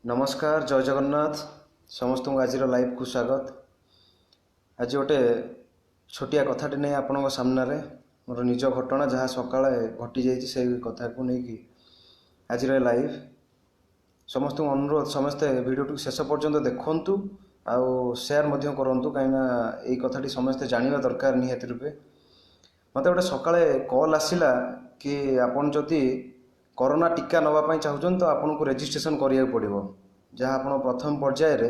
ନମସ୍କାର, ଜୟ ଜଗନ୍ନାଥ। ସମସ୍ତଙ୍କୁ ଆଜିର ଲାଇଭକୁ ସ୍ୱାଗତ। ଆଜି ଗୋଟେ ଛୋଟିଆ କଥାଟେ ନେଇ ଆପଣଙ୍କ ସାମ୍ନାରେ, ମୋର ନିଜ ଘଟଣା ଯାହା ସକାଳେ ଘଟିଯାଇଛି, ସେଇ କଥାକୁ ନେଇକି ଆଜିର ଏ ଲାଇଭ୍। ସମସ୍ତଙ୍କୁ ଅନୁରୋଧ, ସମସ୍ତେ ଭିଡ଼ିଓଟିକୁ ଶେଷ ପର୍ଯ୍ୟନ୍ତ ଦେଖନ୍ତୁ ଆଉ ସେୟାର ମଧ୍ୟ କରନ୍ତୁ, କାହିଁକିନା ଏଇ କଥାଟି ସମସ୍ତେ ଜାଣିବା ଦରକାର ନିହାତି ରୂପେ। ମୋତେ ଗୋଟେ ସକାଳେ କଲ୍ ଆସିଲା କି ଆପଣ ଯଦି କରୋନା ଟୀକା ନେବା ପାଇଁ ଚାହୁଁଛନ୍ତି, ତ ଆପଣଙ୍କୁ ରେଜିଷ୍ଟ୍ରେସନ୍ କରିବାକୁ ପଡ଼ିବ, ଯାହା ଆପଣ ପ୍ରଥମ ପର୍ଯ୍ୟାୟରେ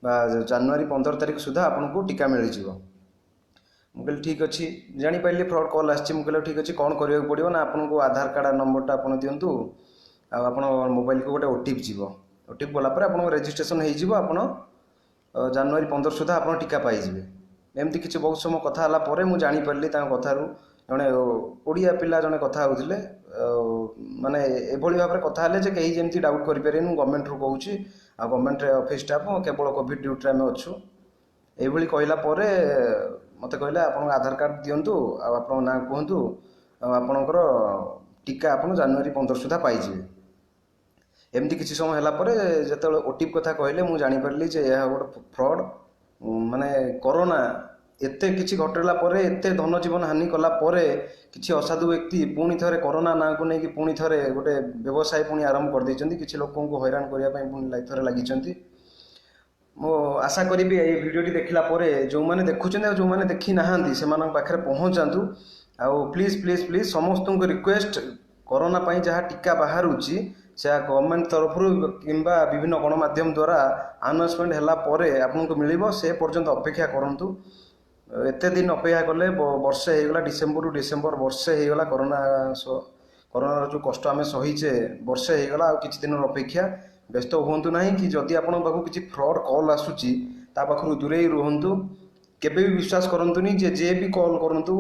ବା ଜାନୁଆରୀ 15 ତାରିଖ ସୁଦ୍ଧା ଆପଣଙ୍କୁ ଟୀକା ମିଳିଯିବ। ମୁଁ କହିଲି ଠିକ୍ ଅଛି। ଜାଣିପାରିଲି ଫ୍ରଡ଼୍ କଲ୍ ଆସିଛି। ମୁଁ କହିଲି ଠିକ୍ ଅଛି, କ'ଣ କରିବାକୁ ପଡ଼ିବ? ନା, ଆପଣଙ୍କୁ ଆଧାର କାର୍ଡ଼ ନମ୍ବରଟା ଆପଣ ଦିଅନ୍ତୁ ଆଉ ଆପଣ ମୋବାଇଲକୁ ଗୋଟେ ଓଟିପି ଯିବ। ଓଟିପି ଗଲା ପରେ ଆପଣଙ୍କ ରେଜିଷ୍ଟ୍ରେସନ୍ ହେଇଯିବ, ଆପଣ ଜାନୁଆରୀ 15 ସୁଦ୍ଧା ଆପଣ ଟୀକା ପାଇଯିବେ। ଏମିତି କିଛି ବହୁତ ସମୟ କଥା ହେଲା ପରେ ମୁଁ ଜାଣିପାରିଲି ତାଙ୍କ କଥାରୁ, ଜଣେ ଓଡ଼ିଆ ପିଲା ଜଣେ କଥା ହେଉଥିଲେ। ମାନେ ଏଭଳି ଭାବରେ କଥା ହେଲେ ଯେ କେହି ଯେମିତି ଡାଉଟ୍ କରିପାରିବେନି, ମୁଁ ଗଭର୍ଣ୍ଣମେଣ୍ଟରୁ କହୁଛି ଆଉ ଗଭର୍ଣ୍ଣମେଣ୍ଟ ଅଫିସ୍ ଷ୍ଟାଫ୍, କେବଳ କୋଭିଡ଼ ଡ୍ୟୁଟିରେ ଆମେ ଅଛୁ। ଏଇଭଳି କହିଲା ପରେ ମୋତେ କହିଲେ, ଆପଣଙ୍କ ଆଧାର କାର୍ଡ଼ ଦିଅନ୍ତୁ ଆଉ ଆପଣଙ୍କ ନାଁ କୁହନ୍ତୁ ଆଉ ଆପଣଙ୍କର ଟୀକା ଆପଣ ଜାନୁଆରୀ 15 ସୁଦ୍ଧା ପାଇଯିବେ। ଏମିତି କିଛି ସମୟ ହେଲା ପରେ ଯେତେବେଳେ ଓଟିପି କଥା କହିଲେ, ମୁଁ ଜାଣିପାରିଲି ଯେ ଏହା ଗୋଟେ ଫ୍ରଡ଼୍। ମାନେ କରୋନା ଏତେ କିଛି ଘଟିଲା ପରେ, ଏତେ ଧନ ଜୀବନ ହାନି କଲା ପରେ, କିଛି ଅସାଧୁ ବ୍ୟକ୍ତି ପୁଣି ଥରେ କରୋନା ନାଁକୁ ନେଇକି ପୁଣି ଥରେ ଗୋଟେ ବ୍ୟବସାୟ ପୁଣି ଆରମ୍ଭ କରିଦେଇଛନ୍ତି। କିଛି ଲୋକଙ୍କୁ ହଇରାଣ କରିବା ପାଇଁ ପୁଣି ଥରେ ଲାଗିଛନ୍ତି। ମୁଁ ଆଶା କରିବି, ଏଇ ଭିଡ଼ିଓଟି ଦେଖିଲା ପରେ ଯେଉଁମାନେ ଦେଖୁଛନ୍ତି ଆଉ ଯେଉଁମାନେ ଦେଖି ନାହାନ୍ତି, ସେମାନଙ୍କ ପାଖରେ ପହଞ୍ଚାନ୍ତୁ। ଆଉ ପ୍ଲିଜ୍, ପ୍ଲିଜ୍, ପ୍ଲିଜ୍, ସମସ୍ତଙ୍କୁ ରିକ୍ୱେଷ୍ଟ, କରୋନା ପାଇଁ ଯାହା ଟୀକା ବାହାରୁଛି, ସେହା ଗଭର୍ଣ୍ଣମେଣ୍ଟ ତରଫରୁ କିମ୍ବା ବିଭିନ୍ନ ଗଣମାଧ୍ୟମ ଦ୍ୱାରା ଆନାଉନ୍ସମେଣ୍ଟ ହେଲା ପରେ ଆପଣଙ୍କୁ ମିଳିବ। ସେ ପର୍ଯ୍ୟନ୍ତ ଅପେକ୍ଷା କରନ୍ତୁ। ଏତେ ଦିନ ଅପେକ୍ଷା କଲେ, ବର୍ଷେ ହେଇଗଲା, ଡିସେମ୍ବରରୁ ଡିସେମ୍ବର ବର୍ଷେ ହେଇଗଲା। କରୋନାର ଯେଉଁ କଷ୍ଟ ଆମେ ସହିଛେ, ବର୍ଷେ ହେଇଗଲା, ଆଉ କିଛି ଦିନର ଅପେକ୍ଷା। ବ୍ୟସ୍ତ ହୁଅନ୍ତୁ ନାହିଁ କି ଯଦି ଆପଣଙ୍କ ପାଖକୁ କିଛି ଫ୍ରଡ଼୍ କଲ୍ ଆସୁଛି, ତା ପାଖରୁ ଦୂରେଇ ରୁହନ୍ତୁ। କେବେ ବି ବିଶ୍ୱାସ କରନ୍ତୁନି ଯେ ଯିଏ ବି କଲ୍ କରନ୍ତୁ।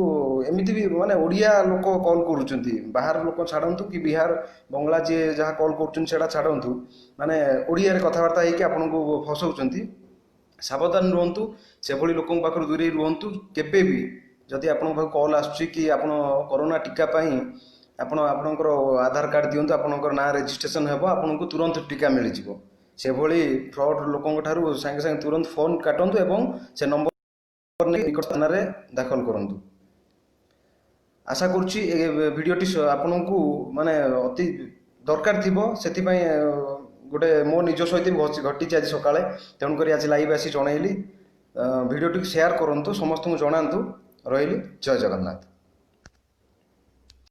ଏମିତି ବି ମାନେ ଓଡ଼ିଆ ଲୋକ କଲ୍ କରୁଛନ୍ତି, ବାହାର ଲୋକ ଛାଡ଼ନ୍ତୁ କି ବିହାର, ବଙ୍ଗଳା ଯିଏ ଯାହା କଲ୍ କରୁଛନ୍ତି ସେଇଟା ଛାଡ଼ନ୍ତୁ, ମାନେ ଓଡ଼ିଆରେ କଥାବାର୍ତ୍ତା ହେଇକି ଆପଣଙ୍କୁ ଫସଉଛନ୍ତି। ସାବଧାନ ରୁହନ୍ତୁ, ସେଭଳି ଲୋକଙ୍କ ପାଖରୁ ଦୂରେଇ ରୁହନ୍ତୁ। କେବେ ବି ଯଦି ଆପଣଙ୍କ ପାଖକୁ କଲ୍ ଆସୁଛି କି ଆପଣ କରୋନା ଟୀକା ପାଇଁ ଆପଣ ଆପଣଙ୍କର ଆଧାର କାର୍ଡ଼ ଦିଅନ୍ତୁ, ଆପଣଙ୍କର ନାଁ ରେଜିଷ୍ଟ୍ରେସନ୍ ହେବ, ଆପଣଙ୍କୁ ତୁରନ୍ତ ଟୀକା ମିଳିଯିବ, ସେଭଳି ଫ୍ରଡ଼୍ ଲୋକଙ୍କ ଠାରୁ ସାଙ୍ଗେ ସାଙ୍ଗେ ତୁରନ୍ତ ଫୋନ୍ କାଟନ୍ତୁ ଏବଂ ସେ ନମ୍ବର ନେଇ ନିକଟ ଥାନାରେ ଦାଖଲ କରନ୍ତୁ। ଆଶା କରୁଛି ଏ ଭିଡ଼ିଓଟି ଆପଣଙ୍କୁ ମାନେ ଅତି ଦରକାର ଥିବ। ସେଥିପାଇଁ ଗୋଟେ ମୋ ନିଜ ସହିତ ବି ଘଟିଛି ଆଜି ସକାଳେ, ତେଣୁକରି ଆଜି ଲାଇଭ୍ ଆସି ଜଣାଇଲି। ଭିଡ଼ିଓଟିକୁ ସେୟାର କରନ୍ତୁ, ସମସ୍ତଙ୍କୁ ଜଣାନ୍ତୁ। ରହିଲି, ଜୟ ଜଗନ୍ନାଥ।